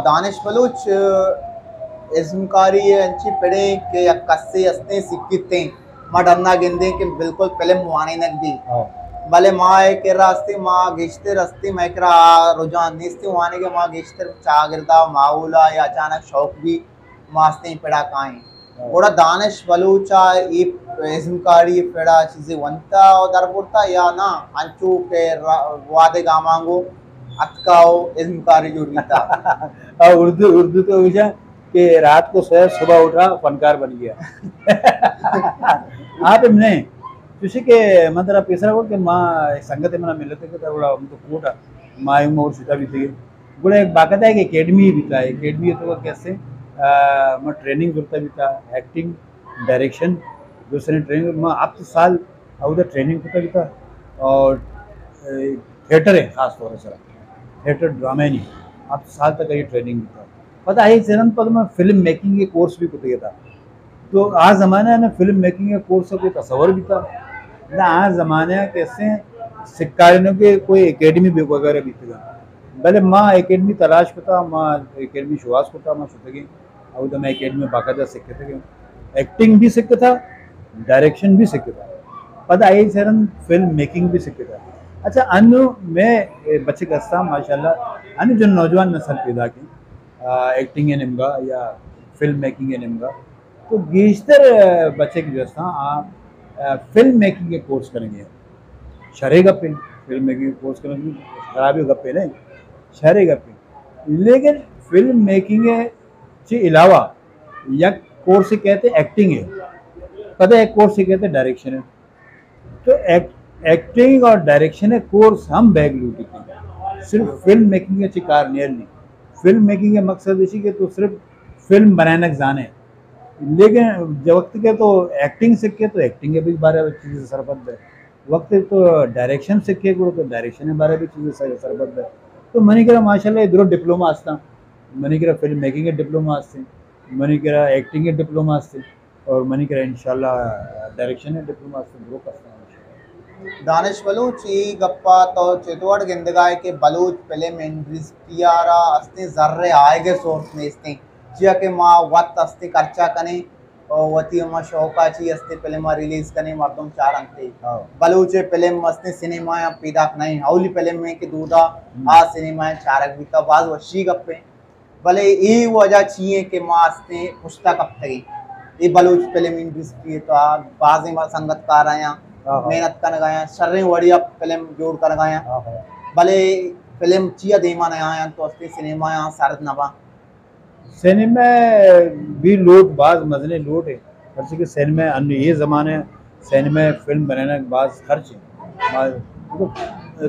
دانش بلوچ، ازمکاری ءِ انچیں پڑے کہ یک کسے استیں سکتیں، ما ڈنا گندیں کہ بالکل فلم وانینگ بی۔ ہاں۔ بلے ما اے کرا استیں، ما گیشتر استیں، ما اے کرا رجحان نیستیں وانگ ءِ، ما گیشتر چاگردا ماحولا یا اچانک شوق بی ما استیں پڑا کائیں۔ ہاں۔ گڑا دانش بلوچ ءَ اے ازمکاری پڑا چیزے ونتا و در برتا یا نا، انچو کہ را-، وادے گامانگو اتکا و ازمکاری جوڑ بیتا؟ آ، اردو، اردو تو گوشاں کہ رات کو سویا، صبح اٹھا، فنکار بن گیا۔ آپ ہم نہیں، چوشی کہ من ترا پیسرا گوشت کہ ما ایک سنگت منا ملتے کہ ترا گڑا ہم تو کوٹ آ، ما ہم اور شتا بیتگے۔ گڑا یک باقاعدہ یک اکیڈمی بیتا، اکیڈمی تو کیسے، آ، ما ٹریننگ کرتا بیتا، ایکٹنگ، ڈائریکشن، دوسرے ٹریننگ، ما ہفت سال اودا ٹریننگ کتا بیتا اور، اے، تھیٹر ہے خاص طور سے، تھیٹر ڈرامے نہیں، ہفت سال تک یہ ٹریننگ بیتا۔ پدا اے چرند پد ما فلم میکنگ کے کورس بھی کتے تھا۔ تو آ زمانہ نا فلم میکنگ کے کورس کا کوئی تصور بھی تھا؟ نہ، آ زمانہ کیسے سکارینوں کے کوئی اکیڈمی بھی وغیرہ بھی تھا۔ بلے ما اکیڈمی تلاش کتا، ما اکیڈمی شواز کتا، ما شتگیں۔ اودا ما اکیڈمی باقاعدہ سکتگیں۔ ایکٹنگ بھی سکتا، ڈائریکشن بھی سکتا۔ پدا اے چرند فلم میکنگ بھی سکتا۔ اچھا، انو میں، اے، بچک ہستا، ماشاءاللہ، انو جو نوجوان نسل پیدا کی، آ، ایکٹنگ ءِ نیمگا یا فلم میکنگ ءِ نیمگا، تو گیشتر، آ، بچک جو ہستاں، آ، آ، فلم میکنگ ءِ کورس کنگے۔ شرے گپے، فلم میکنگ ءِ کورس کنگ خرابی گپے نہیں، شرے گپے۔ لیکن فلم میکنگ ءِ چی علاوہ یک کورس کہتے ایکٹنگ ہے، پدا یک کورس کہتے ڈائریکشن ہے۔ تو ایک-، ایکٹنگ اور ڈائریکشن ہے کورس ہم بیگ لوٹی تھی۔ صرف فلم میکنگ ءِ چی کار نہیں۔ فلم میکنگ ءِ مقصد اسی کہ تو صرف فلم بنائنگ زانے، لیکن جب وقت کے تو ایکٹنگ سکے تو ایکٹنگ کے بھی بارے میں چیزیں سرپد ہے، وقت تو ڈائریکشن سکے گڑا تو ڈائریکشن کے بارے بھی چیزیں سر-، سرپد ہے۔ تو منی کرا ماشاءاللہ یہ درو ڈپلوما ہستا، منی کرا فلم میکنگ کے ڈپلوما ہستے، منی کرا ایکٹنگ کے ڈپلوما ہستے۔ اور منی کرا انشاءاللہ ڈائریکشن ڈپلوما است، درو کستاں۔ دانش بلوچ، اے گپا تو چتوڑ گندگائے کہ بلوچ فلم انڈسٹری آ را استیں زر آئیگ صورت نیستیں، چیا کہ ما وت استیں خرچہ کنیں اور وتی ہما شوقا چی استیں فلم ریلیز کنیں، مردم چارنتے۔ ہاں۔ بلوچ فلم استیں سینما پیداک نہیں، اولی فلم میں کہ دودا ہم۔ آ سینما چارگ بیتا، باز وشی گپیں۔ بلے اے وجہ چی ایں کہ ما استیں پشتا کپتگیں؟ اے بلوچ فلم انڈسٹری تو بازیں ما سنگت کار آیاں، ہاں، ہاں۔ محنت کنگ آیاں، شریں وڑیا فلم جوڑ کنگ آیاں۔ ہاں، ہاں۔ بلے فلم چیا دیما نہ آیاں تو استیں سینما آیاں سرد نہ باں۔ سینما بھی لوٹ باز مزنیں لوٹ ہے۔ پرچہ کہ سینما انو اے زمانہ سینما فلم بنانا باز خرچ ہے۔ باز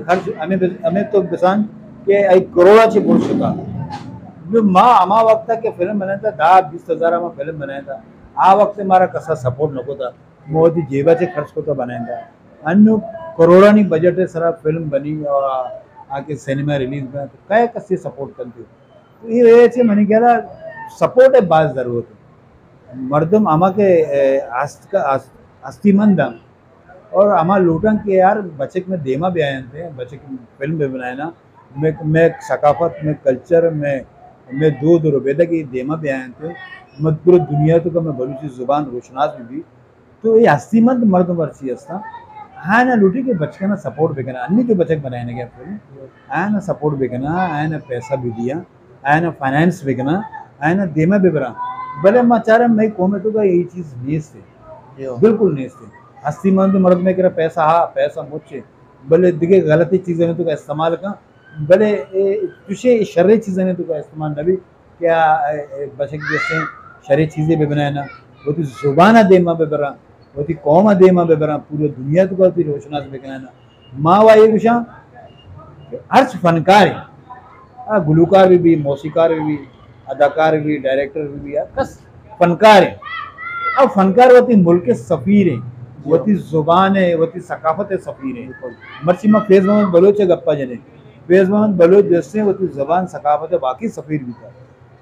خرچ ہمیں بس-، ہمیں تو بسان کہ اے کروڑا چی بول چکا۔ نو ما ہما وقت کہ فلم بناتا، دہ بیس ہزار ما فلم بناتا، آ وقت مارا کسا سپورٹ نہ کوتا، موتی جیبا چی خرچ کوتا بناتا۔ انو کروڑانی بجٹ سرا فلم بنی اور آ کے سینما ریلیز بنا تو کئے کسی سپورٹ کرتے؟ تو اے وجہ چہ منی خیال ءَ سپورٹ ءِ باز ضرورت ہے۔ مردم ہما کہ، اے، ہست کا، ہست-، ہستی مند ہیں اور ہما لوٹاں کہ یار بچک میں دیما بھی آئیں تھے، بچک فلم بھی بنائے نا، میں، میں ثقافت، میں کلچر، میں، میں دود و ربیدگ دیما بھی آئیں تھے، میں پورے دنیا تو کا میں بلوچی زبان روشناس بھی بھی۔ تو اے ہستی مند مردم ہرچی ہستاں، آیانا لوٹی کہ بچکانا سپورٹ بکناں، انی جو بچک بنائینگے فلم، آیانا سپورٹ بکناں، آیانا پیسہ بدیاں، آیانا فنانس بکناں، آیانا دیما ببراں۔ بلے ما چاریں مئے قوم توکا اے چیز نیست ہے۔ بالکل نیست ہے۔ ہستی مند مردمے کرا پیسہ ہا، پیسہ مچ ہے۔ بلے دگہ غلطی چیزاں توکا استعمال کن، بلے اے چوشیں شریں چیزانی توکا استعمال نہ بی کہ آ، اے، اے، بچک جیسے شریں چیزے بہ بنائینا، وتی زبان دیما بہ براں، وتی قوم دیما بہ براں، پوری دنیا توکا وتی روشناس بہ کنائینا۔ ما وا اے گوشاں کہ ہرچ فنکار ہے، آ گلوکار بھی بی، موسیقار بھی بی، اداکار بھی بی، ڈائریکٹر بھی بی، ہر کس فنکار ہے۔ اب فنکار وتی ملک سفیر ہے، وتی زبان ہے، وتی ثقافت سفیر ہے۔ مرچی ما فیض محمد بلوچ گپا جنے۔ فیض محمد بلوچ جیسے وتی زبان ثقافت باقی سفیر بیتا۔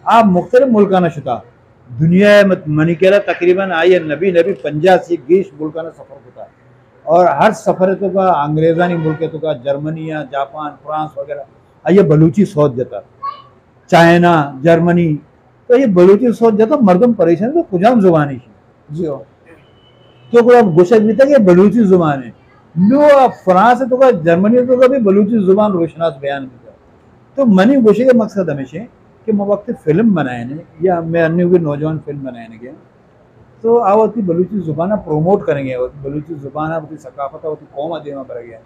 آ مختلف ملکانا شتا۔ دنیا ءِ مت-، منی کرا تقریباً آئی ءَ نبی نبی پنجاہ سی گیش ملکانا سفر کتا۔ اور ہر سفر توکا انگریزانی ملک توکا جرمنی یا جاپان، فرانس وغیرہ، آئی ءَ بلوچی سوت جتا۔ چائنا، جرمنی، تو یہ بلوچی سوچ جاتا مردم پریشان تو کجام زبانی شی؟ جی ہو۔ تو گڑا گوشگ بیتا کہ بلوچی زبان ہے۔ نو فرانس تو کا، جرمنی تو کا بھی بلوچی زبان روشناس بیان بیتا۔ تو منی گوشگ مقصد ہمیشہ کہ ما وقت فلم بنائے نے یا میں انیو کے نوجوان فلم بنائے نے گیا، تو آ وتی بلوچی زبان ء پروموٹ کنگ ء، وتی بلوچی زبان ء، وتی ثقافت ء، وتی قوم ء دیما برگ ء،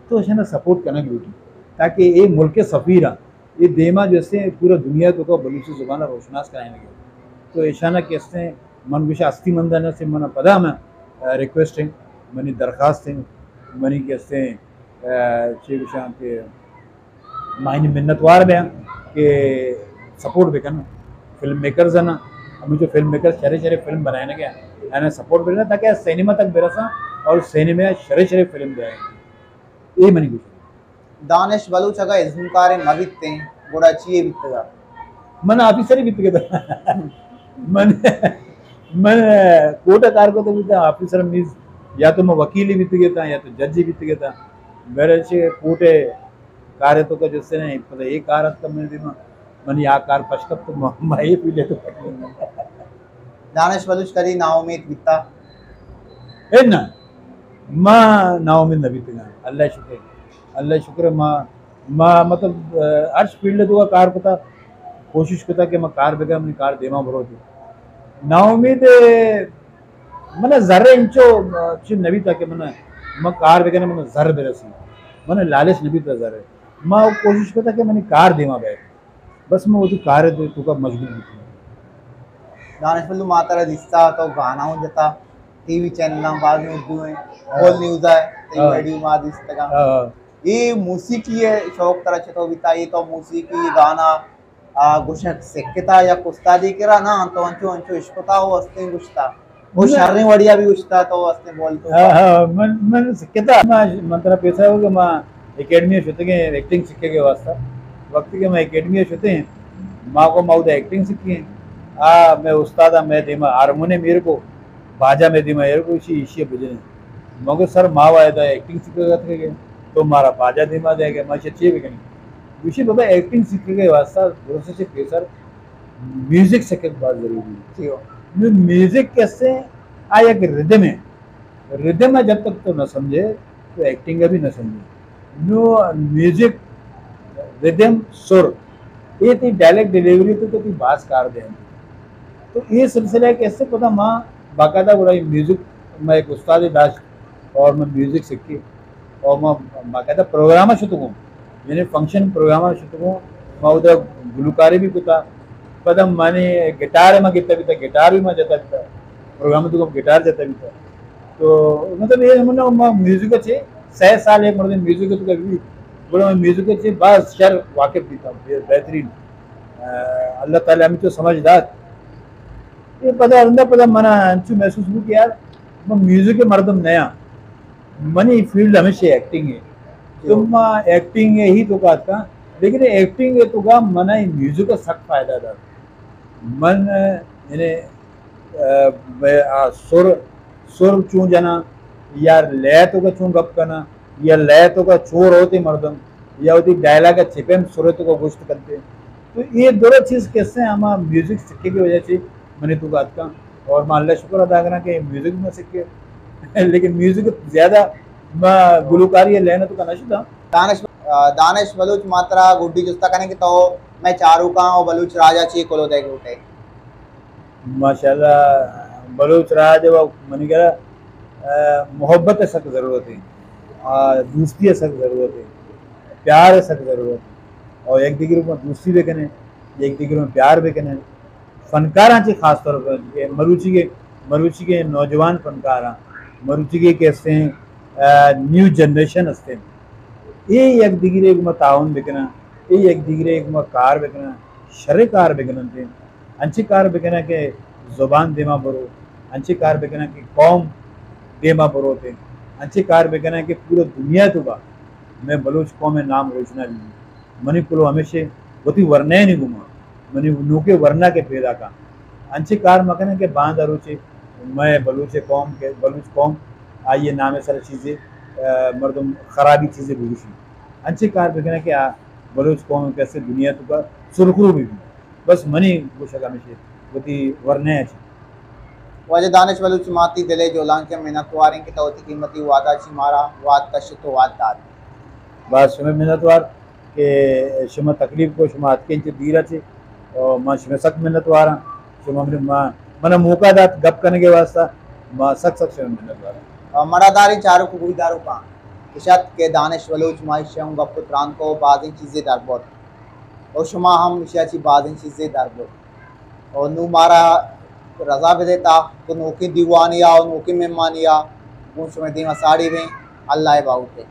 تو اشانا سپورٹ کنگ لوٹی، تاکہ اے ملک ء سفیر ء، اے دیما جو استیں پورا دنیا تو کا بلوچی زبان ء روشناس کنائینگ ء۔ تو اشانا کہ استیں من گوشا ہستی مندان سے من پدا میں، آ، ریکویسٹ ہیں، منی درخواست ہیں، منی کہ استیں، آ، چے گوشاں کہ ما آیانی منتوار بیاں کہ سپورٹ بکن فلم میکرز نا، ہمیں جو فلم میکرز شرے شرے فلم بنائے گے، انہیں سپورٹ بکن تاکہ سینما تک برساں اور سینما شرے شرے فلم دے۔ اے منی گوشگ۔ دانش بلوچ اگاں ازمکارے مہ بیتیں، گڑا چیے بیتگا؟ من آفیسر ہی بیتگتا۔ من، من کوٹ ء کار کتگ بیتاں، آفیسر میز، یا تو من وکیل ہی بیتگتا یا تو جج ہی بیتگتا۔ بہرحال چہ کوٹ ء کار ء تو کا جستے نہیں، پتہ اے کار ات من دیما، منی آ کار پش کپ تو ما، ما اے پیلے تو۔ دانش بلوچ کدی ناامید بیتا؟ اے نہ، ما ناامید نہ بیتگاں۔ اللہ شکر، اللہ شکر ما، ما مطلب، آ، ہر فیلڈ تو کار کتا، کوشش کتا کہ ما کار بکن، منی کار دیما برو تو۔ ناامید، من زر انچو، آ، چی نہ بیتا کہ من، من کار بکن، من زر برسی۔ من لالچ نہ بیتا زر۔ ما کوشش کتا کہ منی کار دیما بے۔ بس من وتی کار ء توکا مشغول بیتوں۔ دانش بلوچ، ما ترا دیستا تو گانا ہوں جتا، ٹی وی چینلاں بازیں اردو ہیں، ہاں۔ گل نیوز ہے، تئی ہاں۔ ویڈیو ما دیستگا۔ ہاں۔ اے موسیقی ء شوق ترا چتو بیتا؟ اے تو موسیقی، گانا، آ، گوشگ سکتا یا استادی کرا؟ نہ، تو انچو، انچو اشکتا ہو استیں گوشتا۔ او نہ۔ شریں وڑیا بھی گوشتا تو استیں بول تو۔ ہاں، ہاں، من، من سکتا، من، من ترا پیسا ہو کہ ما اکیڈمی شتگیں ایکٹنگ سکھے کے واسطہ۔ وقت کہ ما اکیڈمی شتیں، ما کو ما اودا ایکٹنگ سکھی ہیں۔ آ، میں استاد، میں دیما ہارمونیم ایر کو، باجا میں دیما ایر کو، اسی، اسی بجنے۔ مگو سر، ما واحد ایکٹنگ سکھے گا تھے کہ تو مارا باجا دیما دے گے، ما چے بکنی؟ گوشی بابا ایکٹنگ سکھے کے واسطہ درست سے پیسر میوزک سکھگ بہت ضروری ہے۔ جی ہو۔ نو میوزک کیسے؟ آ یک ردم ہے۔ ردم ہے، جب تک تو نہ سمجھے تو ایکٹنگ بھی نہ سمجھے۔ نو میوزک، ردم، سر، یہ تی ڈائلیکٹ ڈیلیوری تو، تو تی باز کار دے۔ تو یہ سلسلہ ہے کیسے پتا ما باقاعدہ بڑا میوزک، میں ایک استاد داشت اور میں میوزک سکھی۔ اور ما باقاعدہ پروگرام شتگوں، یعنی فنکشن پروگرام شتگوں، ما اودا گلوکاری بھی کتا۔ پدا منی گٹار ما گتا بیتا، گٹار بھی ما جتا بیتا، پروگرام تو گٹار جتا بیتا۔ تو مطلب یہ من ما میوزک چے سہ سال ایک مردم میوزک تو بھی، بڑا میں میوزک چے باز شر واقف بیتا، بہترین۔ آ، اللہ تعالی ہمیں تو سمجھ دات۔ یہ پدا رندا پدا منا انچو محسوس ہو کہ یار، میں میوزک کے مردم نیا۔ منی فیلڈ ہمیشہ ایکٹنگ ہے۔ تو ما ایکٹنگ ہے ہی تو کہتا، لیکن ایکٹنگ ہے تو کا منا میوزک کا سخت فائدہ دا۔ من، یعنی، آ، میں، آ، سر، سر چون جنا، یا لے تو کا چون گپ کنا، یا لے تو کا چور ہوتے مردم، یا ہوتی ڈائلاگ چپم سر تو کا گوشت کرتے۔ تو یہ دونوں چیز کیسے ہما میوزک سکھے کی وجہ سے منی تو کا اتکا۔ اور ما اللہ شکر ادا کرا کہ میوزک میں سکھے، لیکن میوزک زیادہ ما گلوکاری ہے لینا تو کا نہ شدا۔ دانش، آ، دانش بلوچ، ما ترا گڈی جستا کنیں کہ تو میں چاروکاں و بلوچ راجا چی کلو دے گوٹے؟ ماشاءاللہ، بلوچ راج و منی گرا، آ، محبت سک ضرورت ہے، آ، دوستی سک ضرورت ہے، پیار سک ضرورت ہے۔ اور ایک دیگر میں دوستی بھی کنے، ایک دیگر میں پیار بھی کنے۔ فنکاراں چی خاص طور پر کہ مروچی کے، مروچی کے نوجوان فنکاراں، مروچی کے کیسے ہیں، آ، نیو جنریشن ہستے ہیں۔ اے یک دیگرے گما تعاون بکناں، اے یک دیگرے گما کار بکناں، شرے کار بکناں تے۔ انچے کار بکناں کہ زبان دیما برو، انچے کار بکناں کہ قوم دیما برو تے، انچے کار بکناں کہ پورا دنیا تو با میں بلوچ قوم نام روشنا بھی۔ منی کلو ہمیشہ وتی ورنہ نی گما، منی نوکے ورنہ کے پیدا کا۔ انچے کار مکناں کہ باندا روچے میں بلوچ قوم کے، بلوچ قوم آئیے نام سر چیزے، آ، مردم خرابی چیزے بگوشی۔ انچے کار بکناں کہ آ بلوچ قوم کیسے دنیا تو کا سرخرو بہ بیت۔ بس منی گوشگ ہمیش انت وتی ورنہ ءَ چہ۔ واجہ دانش بلوچ، ما تئی دل ءِ جہلانکیں منتوار ایں کہ تو وتی قیمتی وہد ءَ چہ مارا وہد کشت ءُ وہد دات۔ باز شمئے منتوار کہ شما تکلیف کو، شما اتکیں چہ دیر ءَ چہ، ءُ ما شمئے سک منتوار آں۔ شما من، ما، من ءَ موقع دات گپ کنگ ءِ واستہ، ما سک سک شمئے منتوار آں۔ مڑاداریں چاروک ءُ گوشداروکاں، اش ات کہ دانش بلوچ ما ایشی ءَ گوں گپ ءُ تران کو، بازیں چیزے در برت ءُ شما ہم ایشی ءَ چہ بازیں چیزے در برت۔ ءُ نوں مارا رضا بدئے تا کہ نوکیں دیوانے ءَ ءُ نوکیں مہمانے ءَ گوں شمئے دیم ءَ ساڑی بیں۔ اللہ ءِ باہوٹ ءَ۔